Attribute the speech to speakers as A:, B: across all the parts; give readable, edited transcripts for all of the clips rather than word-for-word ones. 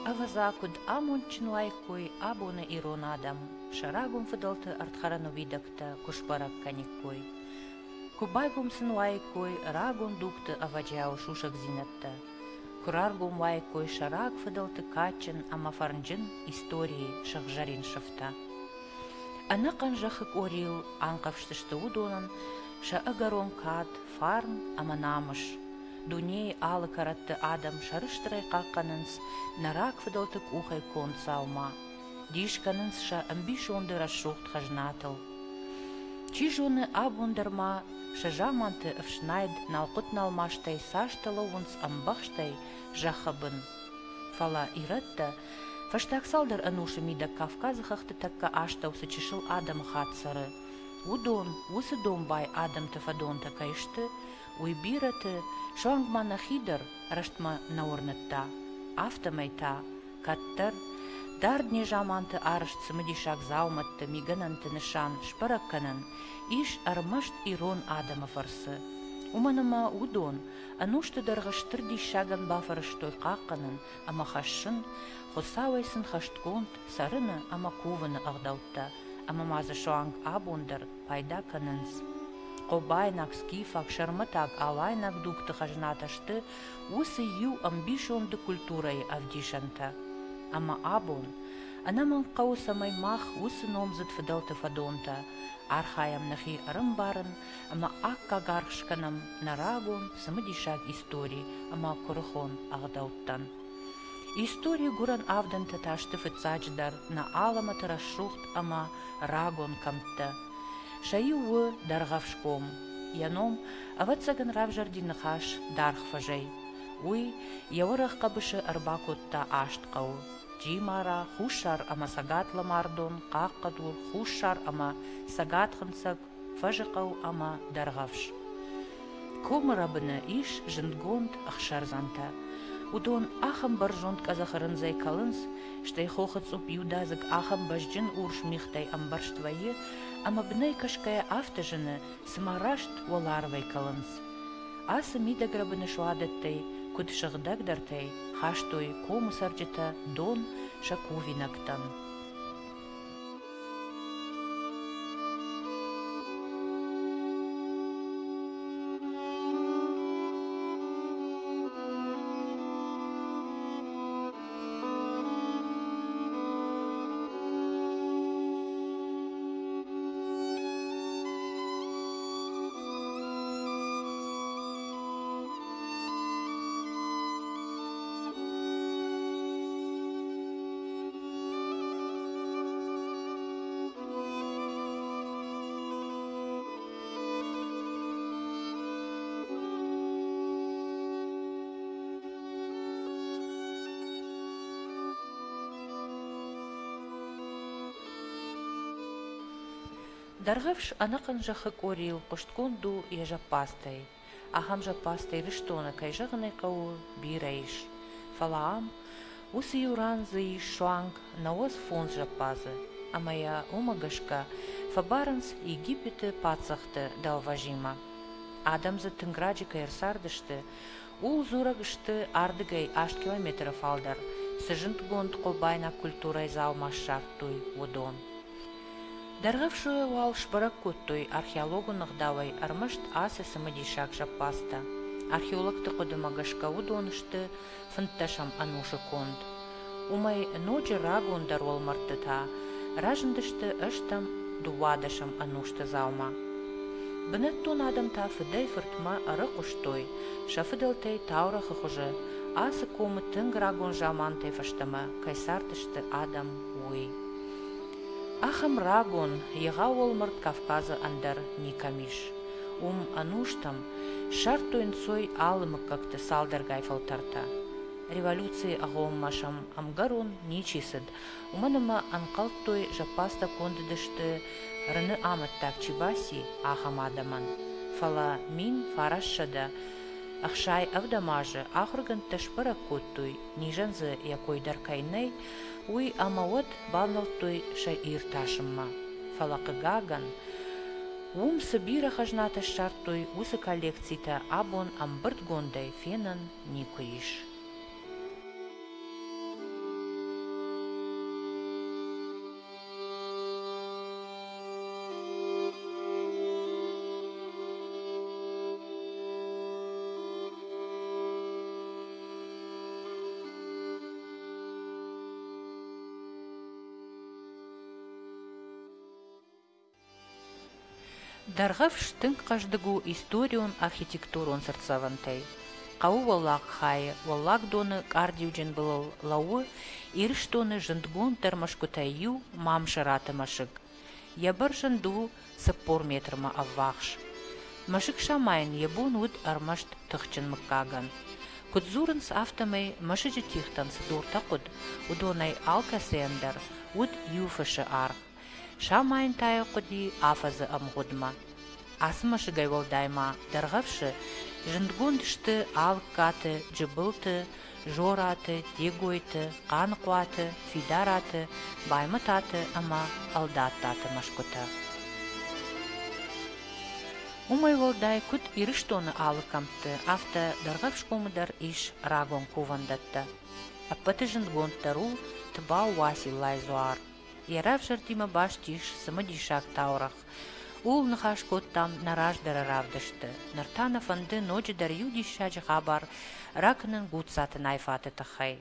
A: Ӕвӕдза, куыд амондджын уаиккой абоны ирон адӕм, сӕ рагон фыдӕлты ӕрдхӕрӕны уидӕгтӕ куы сбӕрӕг кӕниккой. Куы байгом сын уаиккой рагон дугты ӕвӕджиауы сусӕгдзинӕдтӕ, куы раргом уаиккой сӕ рагфыдӕлты кадджын ӕмӕ фӕрнджын историйы сыгъзӕрин сыфтӕ. Ӕнӕхъӕн зӕххы къорийыл анхъӕвзтысты уыдонӕн сӕ ӕгӕрон кад, фарн ӕмӕ намыс. Дунейы алы кӕрӕтты адӕм сӕрыстырӕй хъахъхъӕнынц нӕ рагфыдӕлты къухӕй конд дзаума, дис кӕнынц сӕ ӕмбисонды рӕсугъд хӕзнатыл. Чи зоны, абон дӕр ма сӕ заманты ӕфснайд налхъуыт-налмастӕй цастӕ лӕууынц ӕмбӕхстӕй зӕххы бын. Фӕлӕ ирӕттӕ фӕстаг цалдӕр ӕнусы мидӕг Кавказы хӕхты тӕккӕ астӕу цы чысыл адӕмыхатт цӕры, уыдон уыцы домбай адӕмты фӕдонтӕ кӕй сты, уый бирӕты, суанг ма нӕхи дӕр рӕстмӕ нӕ уырныдта. Афтӕмӕй та, кӕддӕр, дард незаманты арӕзт цымыдисаг дзаумӕтты мигӕнӕнты нысан сбӕрӕг кӕнӕн ис ӕрмӕст ирон адӕмы фӕрцы. Уымӕн ӕмӕ уыдон ӕнусты дӕргъы стыр диссагӕн бафӕрӕзтой хъахъхъӕнын ӕмӕ хӕссын, Хуыцауӕй сын хӕстгонд цӕрыны ӕмӕ кувыны ӕгъдӕуттӕ, ӕмӕ ма дзы суанг абон дӕр пайда кӕнынц. Хъобайнаг, скифаг, сӕрмӕтаг, алайнаг дугты хӕзнатӕ сты уыцы иу ӕмбисонды культурӕйы ӕвдисӕнтӕ. Ӕмӕ абон ӕнӕмӕнг хъӕуы, цӕмӕй мах уыцы номдзыд фыдӕлты фӕдонтӕ архайӕм нӕхи ӕрӕмбарын ӕмӕ аккаг аргъ скӕнӕм нӕ рагон цымыдисаг истори ӕмӕ куырыхон ӕгъдӕуттӕн. Историйы гуырӕн авдӕнтӕ та сты фыццаджыдӕр нӕ алӕмӕты рӕсугъд ӕмӕ рагон кӕмттӕ. Сӕ иу у Дӕргъӕвсгом. Йӕ ном, ӕвӕццӕгӕн, равзӕрди ныхас даргъ фӕзӕй. Уый йӕ уӕрӕх хъӕбысы ӕрбакодта аст хъӕуы: Джимара, Хуссар ӕмӕ Цӕгат Ламардон, Хъахъхъӕдур, Хуссар ӕмӕ Цӕгат Хынцӕг, Фӕзыхъӕу ӕмӕ Дӕргъӕвс. Комы рӕбыны ис зындгонд ӕхсӕрдзӕнтӕ. Уыдон ахӕм бӕрзонд къӕдзӕхы рындзӕй кӕлынц, стӕй хохы цъупп иудадзыг ахӕм бӕзджын урс мигътӕй ӕмбӕрзт вӕййы, ӕмӕ бынӕй кӕсгӕйӕ афтӕ зыны, цыма раст уӕларвӕй кӕлынц. Ацы мидӕгрӕбыны суадӕттӕй, куыд сыгъдӕгдӕртӕй, хастой комы цӕрджытӕ дон сӕ кувинӕгтӕн. Дӕргъӕвс ӕнӕхъӕн зӕххы къорийыл хъуыстгонд у йӕ зӕппадзтӕй. Ахӕм зӕппадзтӕ Ирыстоны, кӕй зӕгъын ӕй хъӕуы, бирӕ ис. Фӕлӕ ам, уыцы иу ран дзы ис суанг 95 зӕппадзы, ӕмӕ йӕ уымӕ гӕсгӕ фӕбарынц Египеты паддзӕхты дӕлвӕзимӕ. Адӕм дзы тынг раджы кӕй ӕрцардысты, ууыл дзурӕг сты ардыгӕй 8 километры фалдӕр цы зындгонд хъобайнаг культурӕйы дзаума ссардтой, уыдон. Дӕргъӕвсы уал сбӕрӕг кодтой археологон ӕгъдауӕй ӕрмӕст ацы цымыдисаг зӕппадзтӕ. Археологты хъуыдымӕ гӕсгӕ уыдон сты фынддӕсӕм ӕнусы конд. Уымӕй ноджы рагондӕр уӕлмӕрдты та разындысты ӕстӕм дыууадӕсӕм ӕнусты дзаума. Бынӕттон адӕм та фыдӕй-фыртмӕ ӕрыхъуыстой сӕ фыдӕлтӕй таурӕгъы хуызы ацы комы тынг рагон замантӕй фӕстӕмӕ кӕй цардысты адӕм, уый. Ахӕм рагон, егъау уӕлмӕрд Кавказы ӕндӕр никӕм ис. Уым ӕнустӕм ссардтой ӕнцой алы мыггӕгты цалдӕргай фӕлтӕртӕ. Революцийы агъоммӕ сӕм ӕмгӕрон ничи цыд, уымӕн ӕмӕ ӕнхъӕлдтой, зӕппадзтӕ конд уыдысты, рыны амӕттаг чи баци, ахӕм адӕмӕн. Фӕлӕ 1967 азы ахуыргӕндтӕ сбӕрӕг кодтой, низӕн дзы йӕ кой дӕр кӕй нӕй, уый ӕмӕ уӕд бавнӕлдтой сӕ иртасынмӕ. Фӕлӕ, хъыгагӕн, уым цы бирӕ хӕзнатӕ ссардтой, уыцы коллекцитӕ абон ӕмбырдгондӕй фенӕн никуы ис. Дӕргъӕвс тынг хъӕздыг у историон-архитектурон цыртдзӕвӕнтӕй. Хъӕуы уӕллаг хайы Уӕллагдоны къардиуджын былыл лӕууы Ирыстоны зындгонддӕр мӕсгуытӕй иу Мамсыраты мӕсыг. Йӕ бӕрзӕнд у 40 метрмӕ ӕввахс. Мӕсыг самайын йӕ бон уыд ӕрмӕст тыхджын мыггагӕн. Куыд дзурынц, афтӕмӕй мӕсыджы тигътӕн цы дуртӕ хъуыд, уыдонӕй алкӕцыйӕн дӕр уыд иу фысы аргъ. Самайын та йӕ хъуыди афӕдзы ӕмгъуыдмӕ. Ацы мӕсыгӕй уӕлдай ма Дӕргъӕвсы зындгонд сты Алыккаты, Джыбылты, Зораты, Дегойты, Хъаныхъуаты, Фидараты, Баймӕтаты ӕмӕ Ӕлдаттаты мӕсгуытӕ. Уымӕй уӕлдай, куыд Ирыстоны алы кӕмтты, афтӕ Дӕргъӕвсгомы дӕр ис рагон кувӕндӕттӕ. Ӕппӕты зындгонддӕр у Тбау Уациллайы дзуар. Йӕ равзӕрдимӕ баст ис цымыдисаг таурӕгъ. Ууыл ныхас кодтам нӕ раздӕры равдысты. Ныр та нӕ фӕнды ноджыдӕр иу диссаджы хабар ракӕнын Гуццаты найфаты тыххӕй.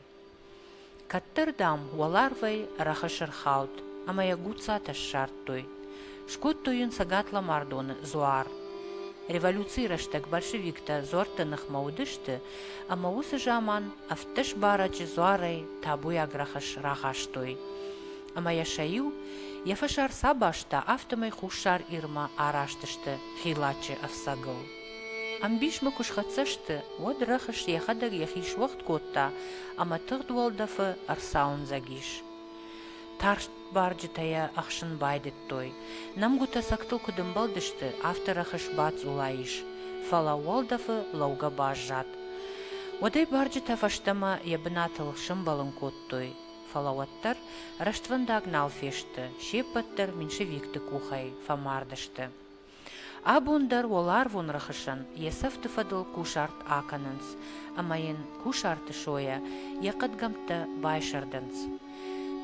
A: Кӕддӕр, дам, уӕларвӕй рӕхыс ӕрхауд, ӕмӕ йӕ Гуццатӕ ссардтой. Скодтой йын Цӕгат Ламардоны дзуар. Революцийы рӕстӕг большевиктӕ дзуӕртты ныхмӕ уыдысты, ӕмӕ уыцы заман 17 барӕджы дзуарӕй табуйаг рӕхыс рахастой. Ӕмӕ йӕ сӕ иу йӕ фӕсарц абаста, афтӕмӕй Хуссар Ирмӕ араст сты Хилаччы ӕфцӕгыл. Ӕмбисмӕ куы схӕццӕ сты, уӕд рӕхыс йӕхӕдӕг йӕхи суӕгъд кодта ӕмӕ тыгъд уӕлдӕфы ӕрцауындзӕг ис. Тарст барджытӕ йӕ ӕхсын байдыдтой. Нӕмгуытӕ цӕгтыл куыд ӕмбӕлдысты, афтӕ рӕхыс бацъула ис, фӕлӕ уӕлдӕфы лӕугӕ баззад. Уӕдӕй барджытӕ фӕстӕмӕ йӕ бынатыл сӕмбӕлын кодтой, фӕлӕ уӕддӕр рӕствӕндаг нал фесты, се ппӕт дӕр меньшевикты къухӕй фӕмардысты. Абон дӕр уӕларвон рӕхысӕн йӕ сӕфты фӕдыл кусарт акӕнынц ӕмӕ йын кусарты сойӕ йӕ хъӕдгӕмттӕ байсӕрдынц.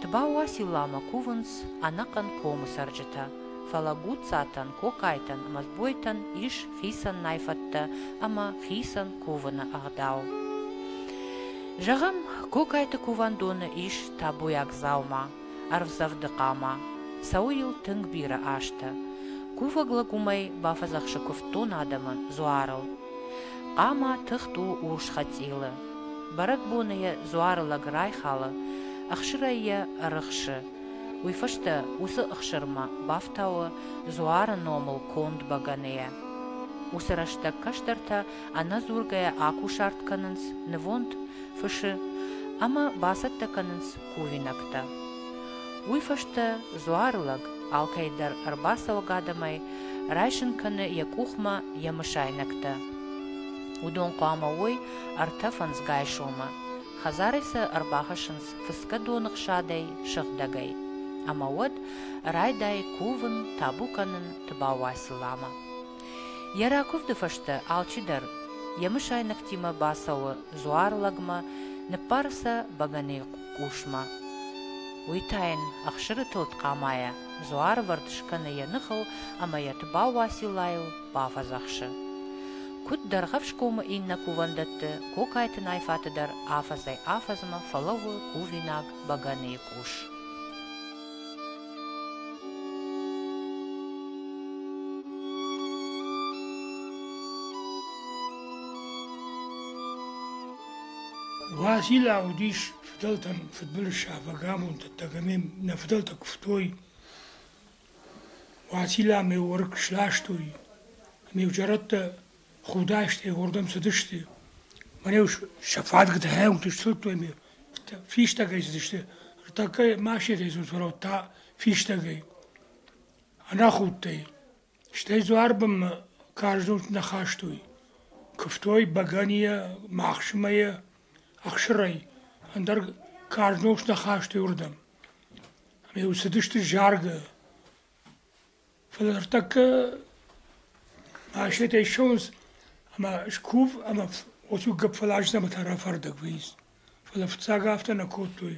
A: Тбау-Уацилламӕ кувынц ӕнӕхъӕн комы цӕрджытӕ, фӕлӕ Гуццатӕн, Кокайтӕн ӕмӕ Дзбойтӕн ис хицӕн найфӕттӕ ӕмӕ хицӕн кувыны ӕгъдау. Зӕгъӕм, Кокайты кувӕндоны ис табуйаг дзаума, ӕрвдзӕвды хъама, цӕуы йыл тынг бирӕ азтӕ. Кувӕг лӕг уымӕй бафӕдзӕхсы куывддон адӕмы дзуарыл. Хъама тыхт у урс хӕцъилы. Бӕрӕгбоны йӕ дзуары лӕг райхалы, ӕхсырӕй йӕ ӕрыхсы. Уый фӕстӕ уыцы ӕхсырмӕ бафтауы дзуары номыл конд бӕгӕныйӕ. Уыцы рӕстӕг кӕстӕртӕ ӕнӕдзургӕйӕ акусарт кӕнынц нывонд фысы ӕмӕ бацӕттӕ кӕнынц кувинӕгтӕ. Уый фӕстӕ дзуарылӕг алкӕй дӕр ӕрбацӕуӕг адӕмӕй райсын кӕны йӕ къухмӕ йӕ мысайнӕгтӕ. Уыдон хъуамӕ уой ӕртӕ фӕндзгай сомы. Хӕдзарӕй сӕ ӕрбахӕссынц фыцгӕ доны хсадӕй, сыгъдӕгӕй. Ӕмӕ уӕд райдайы кувын, табу кӕнын Тыбауацилламӕ. Йӕ ракуывды фӕстӕ алчидӕр йӕ мысайнӕгтимӕ бацӕуы дзуарлӕгмӕ, ныппары сӕ бӕгӕныйы къусмӕ. Уый та йын ӕхсыры тылд хъамайӕ дзуарвӕрд скӕны йӕ ныхыл ӕмӕ йӕ Тбау-Уациллайыл бафӕдзӕхсы. Куыд Дӕргъӕвсгомы иннӕ кувӕндӕтты Кокайты найфаты дӕр афӕдзӕй-афӕдзмӕ фӕлӕууы кувинаг бӕгӕныйы къус.
B: Уацилла уыдис фыдӕлтӕн фыдбылыз сафӕг амонддӕттӕг ӕмӕ нӕ фыдӕлтӕ куывтой. Уацилла ӕмӕ уӕрыкк сластой, ӕмӕ зӕрӕдтӕ худайстӕй уырдӕм цыдысты. Мӕнӕ сӕ фадгуытӕ хӕмты сдзырдтой ӕмӕ фистӕгӕй цыдысты. Ӕртӕккӕ машинӕтӕй цыд та фистӕгӕй, ӕнӕхудтӕй. Стӕй дзуарбынмӕ карз нозт нӕ хастой. Куывтой бӕгӕныйӕ, махсымӕйӕ, ӕхсырӕй, ӕндӕр карз нозт нӕ хастой уырдӕм. Ӕмӕ-иу цыдысты заргӕ. Фӕлӕ ныртӕккӕ машинӕтӕй ссӕуынц ӕмӕ скув ӕмӕ уыцы гӕпп фӕласынц ӕмӕ та рафардӕг вӕййынц. Фӕлӕ фыццаг афтӕ нӕ кодтой.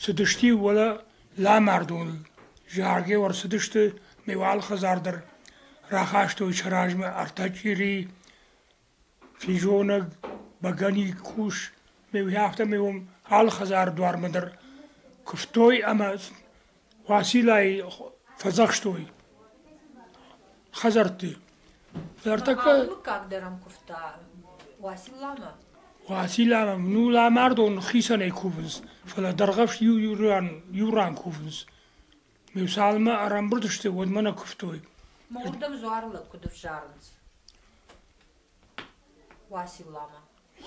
B: Цыдысты-иу уӕлӕ Ламардоныл, заргӕ ӕрцыдысты ме уал хӕдзар дӕр рахастой сӕ размӕ ӕртӕ чъири, физонӕг, бӕгӕни къус, ме афтӕмӕй уым алы хӕдзары дуармӕ дӕр куывтой ӕмӕ Уацилайы фӕдзӕхстой. Хӕдзӕртты. Ӕртӕккӕ
A: Мыггаг дӕр ӕм куывта Уацилламӕ.
B: Уацилламӕ ну ламардон хицӕнӕй кувынц, фӕлӕ Дӕргъӕвс иу иу ран, иу ран кувынц. Ме цалынмӕ ӕрӕмбырд сты, уӕдмӕ нӕ куывтой.
A: Ма уырдӕм дзуарлӕг куыд ӕвзарынц? Уацилламӕ.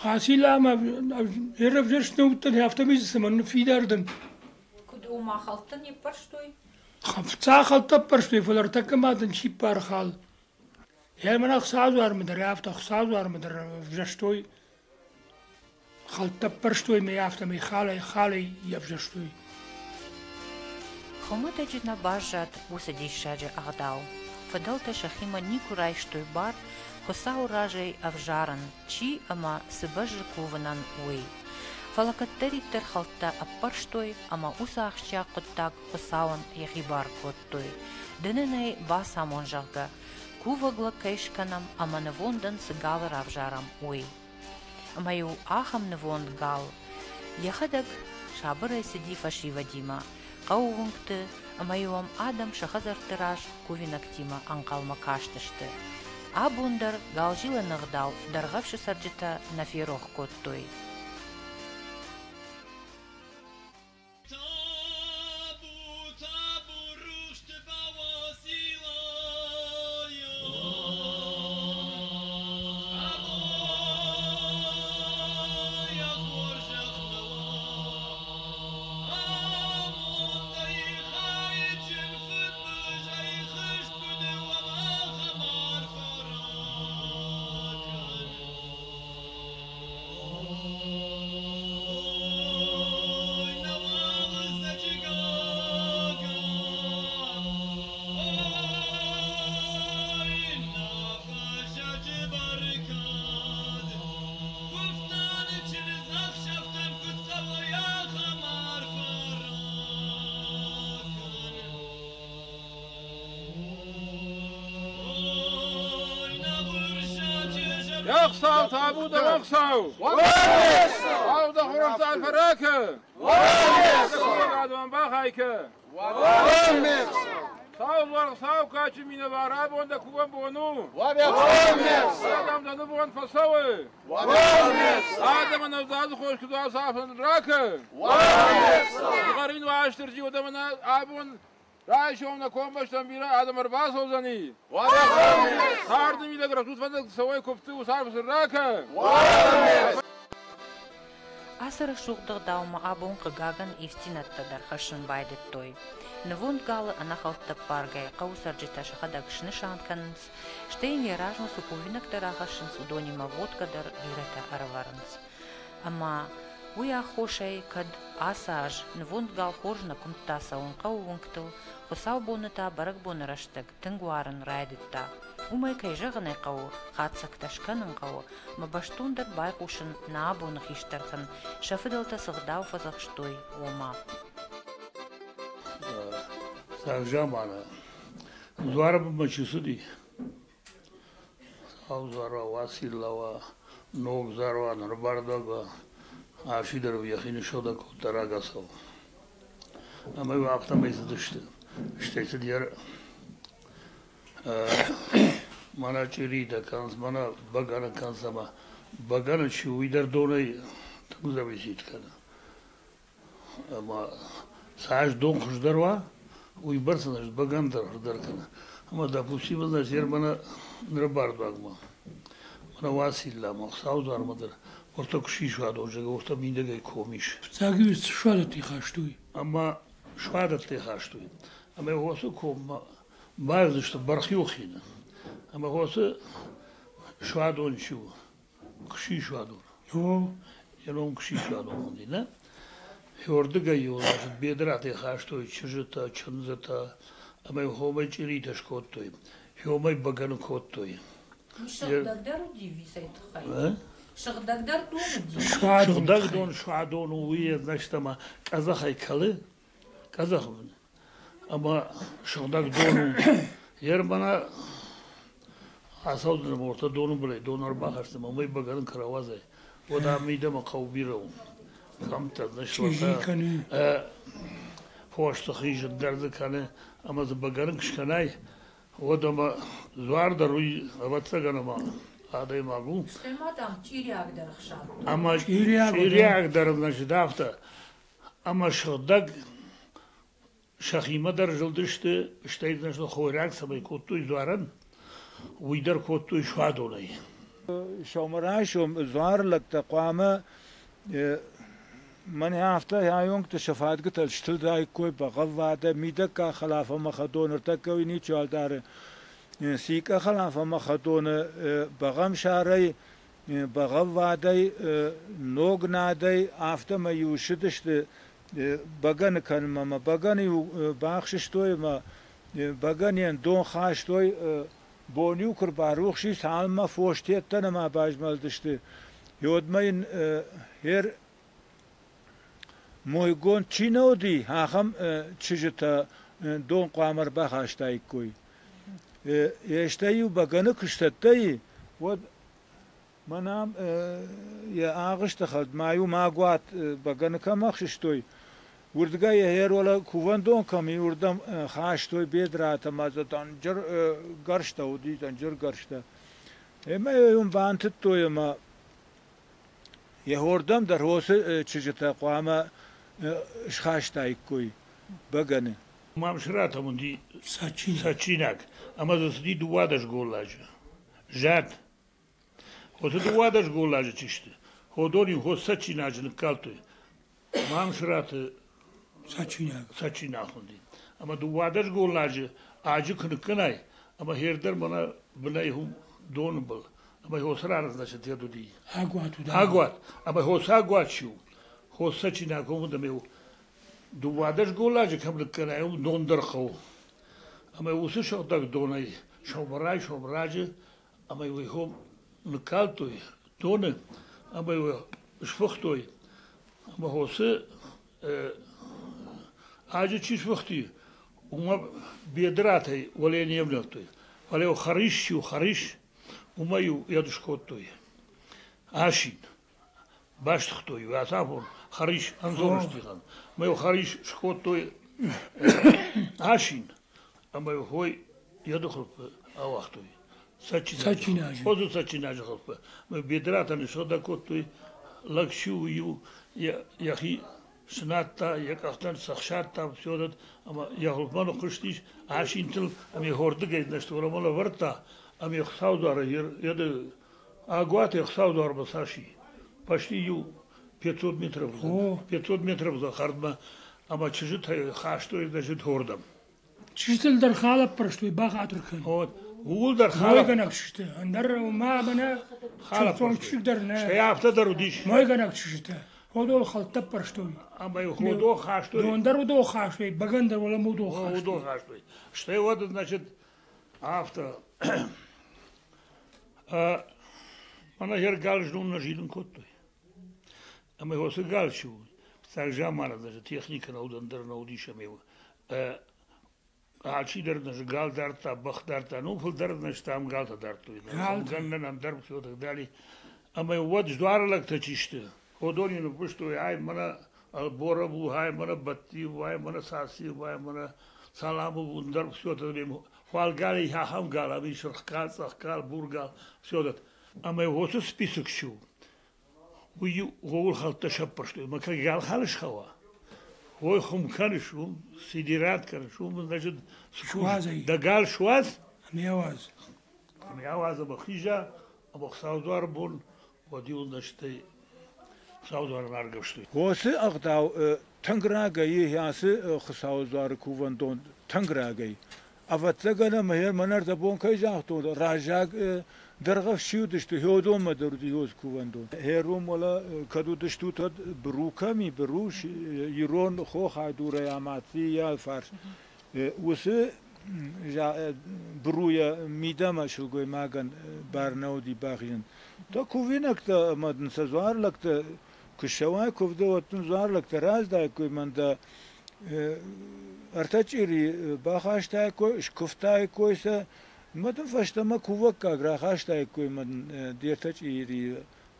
B: Уацилламӕ ӕрӕвзӕрст нӕ уыдтӕн, афтӕмӕй дзы цӕмӕн ныффидар дӕн.
A: Куыд, ома хӕлттӕ не ппӕрстой?
B: Фыццаг хӕлттӕ ӕппӕрстой, фӕлӕ ӕртӕккӕ ма дын чи ппары хал. Йӕ мӕнӕ Хуыцаудзуармӕ дӕр афтӕ Хуыцаудзуармӕ дӕр ӕвзӕрстой, хӕлттӕ ӕппӕрстой мӕ афтӕмӕй халӕй-халӕй ӕвзӕрстой.
A: Хуымӕтӕджы нӕ баззад уыцы диссаджы ӕгъдау. Фыдӕлтӕ сӕхимӕ никуы райстой бар Хуыцауы разӕй ӕвзарын, чи ӕмӕ цы бӕззы кувынӕн, уый. Фӕлӕ кӕддӕриддӕр хӕлттӕ ӕппӕрстой ӕмӕ уыцы ахсджиаг хъуыддаг Хуыцауӕн йӕхи бар кодтой. Ды нын ӕй бацамон, зӕгъгӕ, кувӕг лӕг кӕй скӕнӕм ӕмӕ нывондӕн цы галы равзарӕм, уый. Ӕмӕ-иу ахӕм нывонд гал йӕхӕдӕг сабырӕй цыди фӕсивӕдимӕ хъӕуы уынгты, ӕмӕ-иу ӕм адӕм сӕ хӕдзӕртты раз кувинӕгтимӕ ӕнхъӕлмӕ кастысты. Абон дӕр галзилӕны ӕгъдау Дӕргъӕвсы цӕрджытӕ нӕ ферох кодтой.
C: Табу, табу, рухсты бауасилайон. Абон хорзӕх Амондӕй хайджын фыдбылызӕй хызт куыд уӕм, ахӕм арфӕ ракӕн. Ой, нӕ уалдзӕджы гага, ой, нӕ фӕззӕджы бӕркад, куывтаны чындзӕхсӕвтӕм куыд хъӕуы, ахӕм арфӕ ракӕн.
D: Ӕхсӕв табу дӕ ӕхсӕв! Ау дӕ хорӕхсӕв фӕрӕкы! Адӕмӕн бахайкы! Сау дзуар сау качы минӕвар абон дӕ кувӕн бон у! Адӕм дӕ нывонд фӕцӕуы! Адӕмӕн ӕвдадзы хос куыд ацафын ракы! Згъӕрин Уастырджи адӕмӕн абон Райсом нӕ комбӕстӕм бирӕ адӕм ӕрбацӕудзӕни. Царды мидӕг рӕсугъд фӕндӕгты цӕуӕй куывдты уыцы сын ракӕ!
A: Ацы рӕсугъд ӕгъдаумӕ абон, хъыгагӕн, ивддзинӕдтӕ дӕр хӕссын байдыдтой. Нывонд галы ӕнӕхӕлттӕ ӕппаргӕйӕ хъӕуы цӕрджытӕ сӕхӕдӕг снысан кӕнынц, стӕй йын йӕ размӕ цы кувинӕгтӕ рахӕссынц, уыдонимӕ водкӕ дӕр бирӕтӕ ӕрӕвӕрынц. Ӕмӕ уый аххосӕй кӕд ацы аз нывонд гал хорз нӕ куымдта цӕуын хъӕуы уынгтыл, хуыцаубоны та бӕрӕгбоны рӕстӕг тынг уарын райдыдта. Уымӕй, кӕй зӕгъын ӕй хъӕуы, хатдзӕгтӕ скӕнын хъӕуы ӕмӕ бӕстондӕр байхъусын нӕ абоны хистӕртӕн, сӕ фыдӕлтӕ цы гъдау фӕдзӕхстой, уымӕ.
E: Саг заманы дзуары бынмӕ чи цыди, Сау дзуар уа, Уацилла уа, Ног дзуар уа, Нырбардуаг уа, алчидӕр йӕхи ныссыгъдӕг кодта рагацау. Ӕмӕ-иу афтӕмӕй цыдысты. Стӕй цыд йӕ мӕнӕ чъиритӕ кӕнынц, мӕнӕ бӕгӕны кӕнынц ӕмӕ бӕгӕны чи у, уый дӕр донӕй тынг зависит кӕны. Ӕмӕ цас дон хуыздӕр уа, уыйбӕрц ын ӕз бӕгӕны дӕр хуыздӕр кӕны. Ӕмӕ, допустим, ӕз мӕнӕ ныры бардуагмӕ, мӕнӕ Уацилламӕ, Хуыцаудзуармӕ дӕр уӕртӕ куы сисуадон, зӕгъгӕ, уӕртӕ мидӕгӕй ком ис.
B: Фыццаг-иу цы суадӕттӕй хастой?
E: Ӕмӕ суадӕттӕй хастой. Ӕмӕ уыцы коммӕ баиудзысты Бархиохины. Ӕмӕ уыцы суадон чи у, куы суадон. О, йӕ ном куы суадон уыди, нӕ? Хёрдыгӕй-иу ласыд бедратӕй хастой чызджытӕ, чындзытӕ ӕмӕ хомӕй чъиритӕ скодтой, хомӕй бӕгӕны кодтой.
A: Сыгъдӕгдӕр уыди висӕй тыххӕй? Сыгъдӕгдӕр дон уыди?
E: Сыгъдӕг дон суадон у, уый значит, ӕмӕ къӕдзӕхӕй кӕлы, къӕдзӕхы бын. Ӕмӕ сыгъдӕг дон у. Ермана ацӕудзынӕ ӕмӕ доны былӕй дон ӕрбахӕсдзӕн ӕмӕ уымӕй бӕгӕны куы рауадзай, уӕд ам мидӕмӕ хъӕу бирӕ у. Кӕмттӕ,
B: Чъизи кӕны.
E: Фосты хизын дӕр дзы кӕны ӕмӕ дзы бӕгӕны куы скӕнай, Уӕд ӕмӕ дзуар дӕр уый, ӕвӕццӕгӕн, ӕмӕ адӕймаг у.
A: Стӕй ма, дам, чъириаг дӕр ӕхсадтой.
E: Ӕмӕ чъириаг дӕр, значит, афтӕ. Ӕмӕ сыгъдӕг сӕхимӕ дӕр зылдысты, стӕй, значит, хойраг цӕмӕй кодтой дзуарӕн, уый дӕр кодтой суадонӕй.
F: Сӕумӕрайсом дзуарлӕгтӕ хъуамӕ мӕнӕ афтӕ айонгты сӕ фадгуытӕ стылдаиккой бӕгъӕввадӕй, мидӕггаг хӕлаф ӕмӕ хӕдон, ныртӕккӕ уый ничиуал дары. Цикъӕ хӕлаф ӕмӕ хӕдоны бӕгъӕмсарӕй, бӕгъӕввадӕй, ног надӕй, афтӕмӕй-иу ссыдысты бӕгӕны кӕнынмӕ ӕмӕ бӕгӕны-иу бахсыстой ӕмӕ бӕгӕныйӕн дон хастой. Бон-иу куы рбарухс и, цалынмӕ фос тедтӕ нӕма базмӕлдысты, уӕдмӕ йын йе мойгонд чи нӕ уыди, ахӕм чызджытӕ дон хъуамӕ ӕрбахастаиккой. Стӕй-иу бӕгӕны куы сцӕттӕ и, уӕд мӕнӕ йӕ агъуысты хӕлд ма-иу мӕгуат бӕгӕны кӕм ӕхсыстой, уырдыгӕй йӕ уӕлӕ кувӕндон кӕм и, уырдӕм хастой бедратӕ ӕмӕ дзы дӕнджыр гӕрзтӕ уыди, дӕнджыр гӕрзтӕ. Ӕмӕ йӕ уым бантыдтой ӕмӕ йӕ уырдӕм дӕр уыцы чызджытӕ хъуамӕ схастаиккой бӕгӕны.
E: Мамсыратӕм уыди цӕджджинаг ӕмӕ дзы цыди 12 голладжы. Зӕд. Хоты 12 голладжы чи сты, уыдон-иу хос цӕджджинаджы ныккалдтой. Мамсыраты цӕджджинаг хуынди. Ӕмӕ 12 голладжы аджы куы ныккӕнай, ӕмӕ хердӕр мӕнӕ бынӕй уым доны был, ӕмӕ хосы рарӕздӕсӕт йӕд уыди.
B: Агуат уыд.
E: Агуат. Ӕмӕ хосы агуат чи у? Хос цӕджджинаг уым уыд ӕмӕ 12 голладжы кӕм ныккӕнай, уым дон дӕр хъӕуы. Ӕмӕ уыцы сыгъдӕг донӕй сӕумӕрайсом раджы ӕмӕ уый хом ныккалдтой доны ӕмӕ йӕ сфыхтой. Ӕмӕ хосы аджы чи сфыхти, уымӕ бедратӕй уӕле не внӕлдтой. Фӕлӕ хӕрис-иу хӕрис, уымӕ-иу йӕд скодтой. Асин. Бастыгътой ацафон хӕрис ӕнзор стигъӕн. Ӕмӕ-иу хӕрис скодтой асин, ӕмӕ-иу хой йӕды хуылфы ауагътой.
B: Цӕджджинаджы.
E: Хосы цӕджджинаджы хуылфы. Ӕмӕ бедратӕ ныссыгъдӕг кодтой, лӕг сиу-иу йӕхи сынадта, йӕ къӕхтӕн цӕхсадта, все ӕмӕ йӕ хуылфмӕ ныхъхъуыстис асинтыл ӕмӕ йӕ хордыгӕй нӕстурамӕ лӕвӕрдта, ӕмӕ йӕ Хуыцаудуары йӕды Агуаты ӕхсӕвдуармӕ цас и? Почти иу 500 метров, 500 метров за хӕрдмӕ ӕмӕ чызджытӕ хастой значит хордӕм.
B: Чызджытыл дӕр хал ӕппӕрстой, бахатыр кӕн.
E: Вот, ууыл дӕр хал
B: Мойгӕнӕг чызджытӕ, ӕндӕр ма мӕнӕ
E: хал
B: чындздзон чызг дӕр нӕ.
E: Стӕй афтӕ дӕр уыдис.
B: Мойгӕнӕг чызджытӕ. Ходол хӕлттӕ ӕппӕрстой.
E: Ӕмӕ ходо хастой.
B: Дон дӕр уыдон хастой, бӕгӕн дӕр уӕлӕ уыдон хастой.
E: Уыдон хастой. Стӕй уӕд, значит, афтӕ Мӕнӕ хер гал знон нӕ зилын кодтой. Ӕмӕ уыцы гал чи у, фыццаг заманы даже техникӕ нӕ уыд, ӕндӕр нӕ уыдис ӕмӕ алчидӕр нӕ гал дардта, бӕх дардта, ну фылдӕр нӕ стӕм галтӕ дардтой. Гӕннӕн ӕндӕр все так далее. Ӕмӕ уӕд дзуары лӕгтӕ чи сты, уыдон-иу ныффыстой, ай мӕнӕ Ӕлборов у, ай мӕнӕ Бӕттиев, ай мӕнӕ Сасиев, ай мӕнӕ Саламов у, ӕндӕр все Хуал гали ахӕм гал, ами сырх гал, цъӕх гал, бур гал, все этот. Ӕмӕ уыцы список чи у, уый ууыл хӕлттӕ сӕппӕрстой. Мӕ кӕй гал хал схауа, ой хуым кӕныс, уым сидират кӕныс, уым, значит, дӕ гал суадз,
B: ӕмӕ ауадз.
E: Ӕмӕ ауадз ӕмӕ хиза, ӕмӕ Хуыцаудуары бон, уӕд-иу стӕй Хуыцаудуарӕн аргӕвстой.
F: Уыцы ӕгъдау тынг рагӕй ацы Хуыцауы дзуары кувӕндон тынг рагӕй. Ӕвӕццӕгӕн ӕмӕ мӕн ӕрдӕбон кӕй загътон, раззаг дӕргъӕфс чи уыдысты, уыдонмӕ дӕр уыди уыцы кувӕндон. Херум уӕлӕ кӕд уыдыстут, уӕд быру кӕм и, быру ирон хохаг дурӕй амад йӕ алфарс. Уыцы быруйӕ мидӕмӕ сылгоймагӕн бар нӕ уыди бахизын. Та кувинӕгтӕ ӕмӕ дын сӕ дзуарлӕгтӕ куы ссӕуай куывды, уӕд дын дзуарлӕгтӕ раздаиккой мӕн дӕ ӕртӕ чъири бахастаиккой, скуывтаиккой сӕ, ӕмӕ дын фӕстӕмӕ кувӕггаг рахастаиккой мӕ дын де ртӕ чъири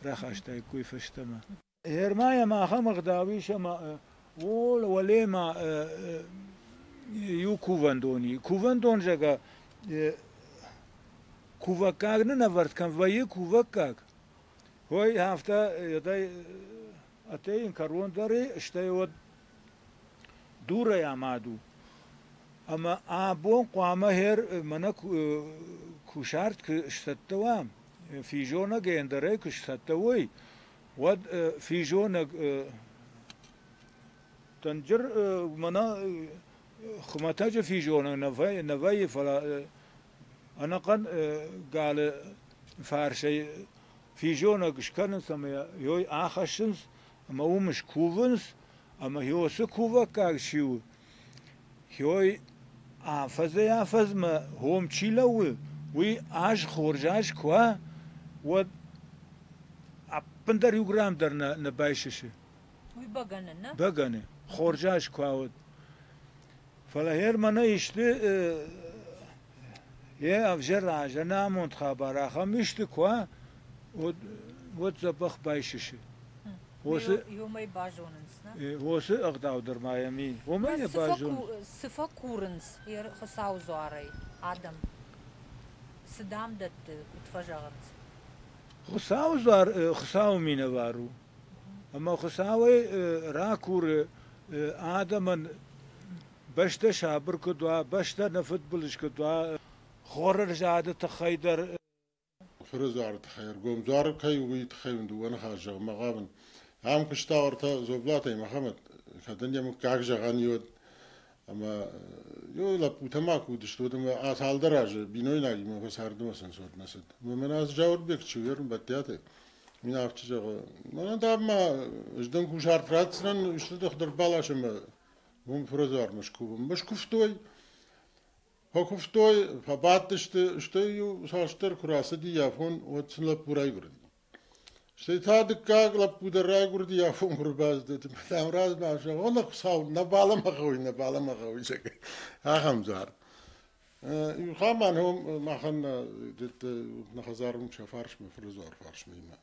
F: рахастаиккой фӕстӕмӕ. Гермайӕм ахӕм ӕгъдау ис, ӕмӕ уӕле ма иу кувӕндон и. Кувӕндон, зӕгъгӕ, Кувӕггаг нын ӕвӕрд кӕм вӕййы, кувӕггаг, ой, афтӕ ӕдде йын кӕрон дӕр и, стӕй уӕд дурӕй амад у. Ӕмӕ абон хъуамӕ хер мӕнӕ кусарт куы сцӕттӕ уа, физонӕг ӕндӕрӕй куы сцӕттӕ уой, уӕд физонӕг дынджыр мӕнӕ хуымӕтӕджы физонӕг нӕ вӕййы, фӕлӕ ӕнӕхъӕн галы фарсӕй физонӕг скӕнынц ӕмӕ йой ахӕссынц ӕмӕ уым скувынц, ӕмӕ уыцы кувӕггаг чи у, Йой афӕдзӕй-афӕдзмӕ хом чи лӕууы, уый аз хорз аз куы уа, уӕд ӕппындӕр иу грамм дӕр нӕ байсысы.
A: Уый бӕгӕны, нӕ?
F: Бӕгӕны. Хорз аз куы уа, уӕд. Фӕлӕ гъер мӕнӕ исты йе ӕвзӕр аз, ӕнамонд хабар ахӕм исты куы уа, уӕд дзӕбӕх байсысы.
A: Уымӕй базонынц, нӕ?
F: Уыцы ӕгъдау дӕр ма йӕм и. Уымӕй йӕ базонынц.
A: Цы фӕкурынц Хуыцауы дзуарӕй адӕм? Цы дам дӕтты, куыд фӕзӕгъынц?
F: Хуыцауы дзуар Хуыцауы минӕвар у. Ӕмӕ Хуыцауӕй ракуры адӕмӕн бӕстӕ сабыр куыд уа, бӕстӕ нӕ фыдбылыз куыд уа, хоры рзады тыххӕй дӕр.
G: Фыры тыххӕй ӕргом дзуар кӕй у, уый тыххӕй уын дыууӕ ныхас зӕгъынмӕ хъавын. Ам куыста ӕртӕ Дзоблатӕй Мӕхӕмӕт, кӕд ын йӕ мыггаг зӕгъӕн уӕд. Ӕмӕ иу лӕппутӕ ма куы уыдысты, уӕд ӕмӕ цалдӕр азы бинойнагимӕ фӕцардмӕ сын цот нӕ цыд. Ӕмӕ мӕнӕ ацы Зауырбег чи у, Бӕттиатӕй, мин афтӕ зӕгъы, мӕнӕ дам ма ӕз дын кусарт ратдзынӕн, исты дохтыр балас ӕмӕ уым фырыдзуармӕ скувын. Скуывтой, Фӕкуывтой, фӕбадтысты, стӕй-иу цасдӕр куы рацыди афон, уӕд сын лӕппу райгуырди. Стӕй та дыккаг лӕппу дӕр райгуырди афон куы рбацыд, дам размӕ зӕгъ, о, Хуыцау, нӕ балӕмӕгъ уый, нӕ балӕмӕгъ уый, зӕгъ, ахӕм дзуар. Иу хаман хом махӕн нӕ хӕдзарон сӕ фарсмӕ, фырыдзуар фарсмӕ имӕ.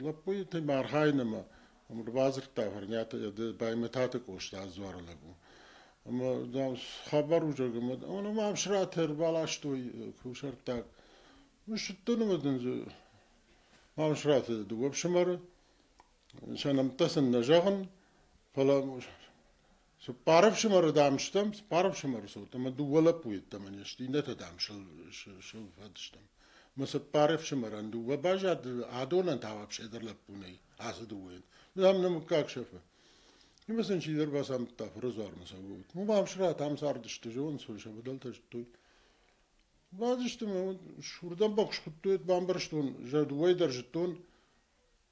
G: Лӕппуйы ма архайын ӕмӕ ӕрбадзырдта Фӕрниаты Баймӕтаты Къоста дзуары лӕг у. Ӕмӕ, дам, хабар у, зӕгъ, ӕмӕ Мамсыраты ӕрбаластой кусӕрттаг. Ссыдтӕн ӕмӕ дын дзы Мамсыраты дыууӕ ӕфсымӕры, сӕ нӕмттӕ сын нӕ зӕгъын, фӕлӕ цыппар ӕфсымӕры, дам, стӕм, цыппар ӕфсымӕры цот ӕмӕ дыууӕ лӕппу йеддӕмӕ не сты, иннӕтӕ, дам, сыл фӕдыстӕм. Мӕ цыппар ӕфсымӕрӕн дыууӕ баззад, адонӕн та вообще дӕр лӕппу нӕй, ацы дыууӕйӕн. Дам, нӕ мыггаг сӕфы. Ӕмӕ сын чидӕр бацамыдта фырыдзуармӕ цӕугӕут. Ну, Мамсырат ам цардысты, зонынц, сӕ фыдӕлтӕ зыдтой. Бадзысты мӕ, уырдӕм бак схуыдтой, бамбӕрстон, дыууӕйы дӕр зыдтон.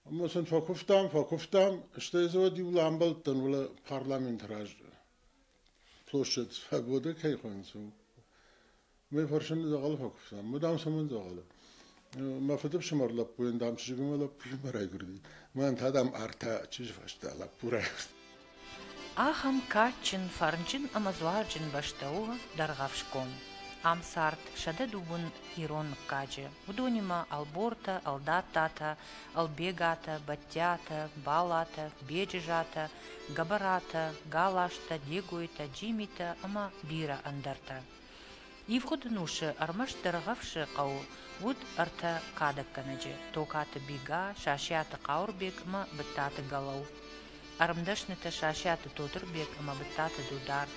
G: Ӕмӕ сын фӕкуывтам, фӕкуывтам, стӕй дзы уӕд иуыл амбӕлдтӕн уӕлӕ парламенты раз площадь Свобода кӕй хонынц, Мӕ фӕрсын дзӕгъӕлы фӕкуывтам. Мӕ дам цӕмӕн дзӕгъӕлы? Мӕ фыдыфсымӕр лӕппуйӕн, дам, чызг ӕмӕ лӕппуимӕ райгуырди. Мӕн та, дам, ӕртӕ чызджы фӕстӕ лӕппу райгуырд.
A: Ахӕм кадджын, фӕрнджын ӕмӕ дзуарджын бӕстӕ у Дӕргъӕвсгом. Ам цард 102 ирон мыггаджы, уыдонимӕ Ӕлбортӕ, Ӕлдаттатӕ, Ӕлбегатӕ, Бӕттиатӕ, Балатӕ, Беджызатӕ, Гӕбӕратӕ, Галазтӕ, Дегойтӕ, Джимитӕ ӕмӕ бирӕ ӕндӕртӕ. Ивгъуыд ӕнусы ӕрмӕст Дӕргъӕвсы хъӕуы уыд ӕртӕ кадӕггӕнӕджы – Токаты Бига, Сасиаты Хъауырбег ӕмӕ Быдтаты Гӕлӕу. Ӕрмдӕснытӕ Сасиаты Тотырбег ӕмӕ Быдтаты Дудар.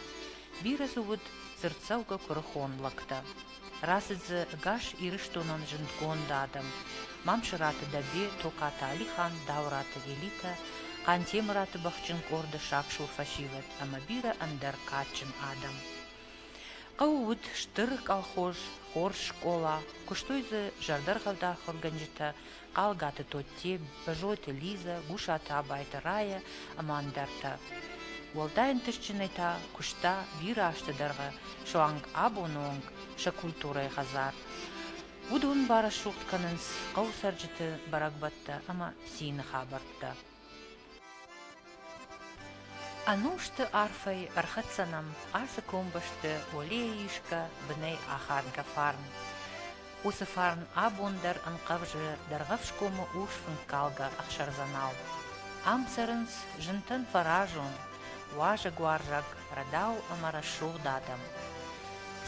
A: Бирӕ дзы уыд дзырддзӕугӕ куырыхон лӕгтӕ. Рацыд дзы ӕгас Ирыстонӕн зындгонд адӕм – Мамсыраты Дӕбе, Токаты Алихан, Дауыраты Элитӕ, Хъантемыраты бӕхджын къорды сагсур фӕсивӕд ӕмӕ бирӕ ӕндӕр кадджын адӕм. Хъӕуы уыд стыр колхоз, хорз скъола, куыстой дзы зӕрдӕргъӕвд ахуыргӕнджытӕ Хъалгаты Тотте, Бӕзойты Лизӕ, Гусаты Абайты Рая ӕмӕ ӕндӕртӕ. Уӕлдай ӕнтыстджынӕй та куыста бирӕ азты дӕргъы суанг абоны онг сӕ культурӕйы хӕдзар. Уыдон барӕсугъд кӕнынц хъӕуы цӕрджыты бӕрӕгбӕттӕ ӕмӕ цины хабӕрттӕ. Ӕнусты арфӕй ӕрхӕццӕ нӕм ацы комбӕсты уӕлейӕ исгӕ, бынӕй ахадгӕ фарн. Уыцы фарн абон дӕр ӕнхъӕвзы Дӕргъӕвсгомы урс фынккалгӕ ӕхсӕрдзӕнау. Ам цӕрынц зынтӕн фӕразон, уазӕгуарзаг, рӕдау ӕмӕ рӕсугъд адӕм.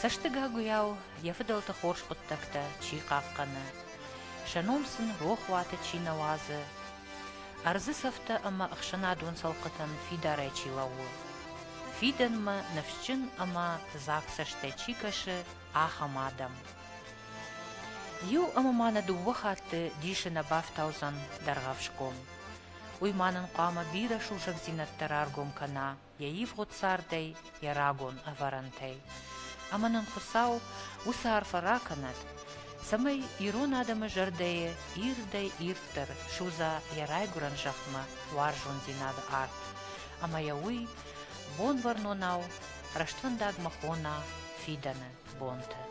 A: Цӕстыгагуыйау йӕ фыдӕлты хорз хъуыддӕгтӕ чи хъахъхъӕны, сӕ ном сын рохуаты чи нӕ уадзы, ӕрдзы цӕфтӕ ӕмӕ ӕхсӕнадон цӕлхъытӕн фидарӕй чи лӕууы, фидӕнмӕ ныфсджын ӕмӕ дзаг цӕстӕй чи кӕсы, ахӕм адӕм. Иу ӕмӕ ма нӕ дыууӕ хатты дисы нӕ бафтаудзӕн Дӕргъӕвсгом. Уый ма нын хъуамӕ бирӕ сусӕгдзинӕдтӕ раргом кӕна йӕ ивгъуыд цардӕй, йӕ рагон ӕвӕрӕнтӕй. Ӕмӕ нын Хуыцау уыцы арфӕ ракӕнӕд, цӕмӕй ирон адӕмы зӕрдӕйы ирдӕй-ирддӕр судза йӕ райгуырӕн зӕхмӕ уарзондзинады арт, ӕмӕ йӕ уый Бонвӕрнонау рӕствӕндагмӕ хона фидӕны бонты.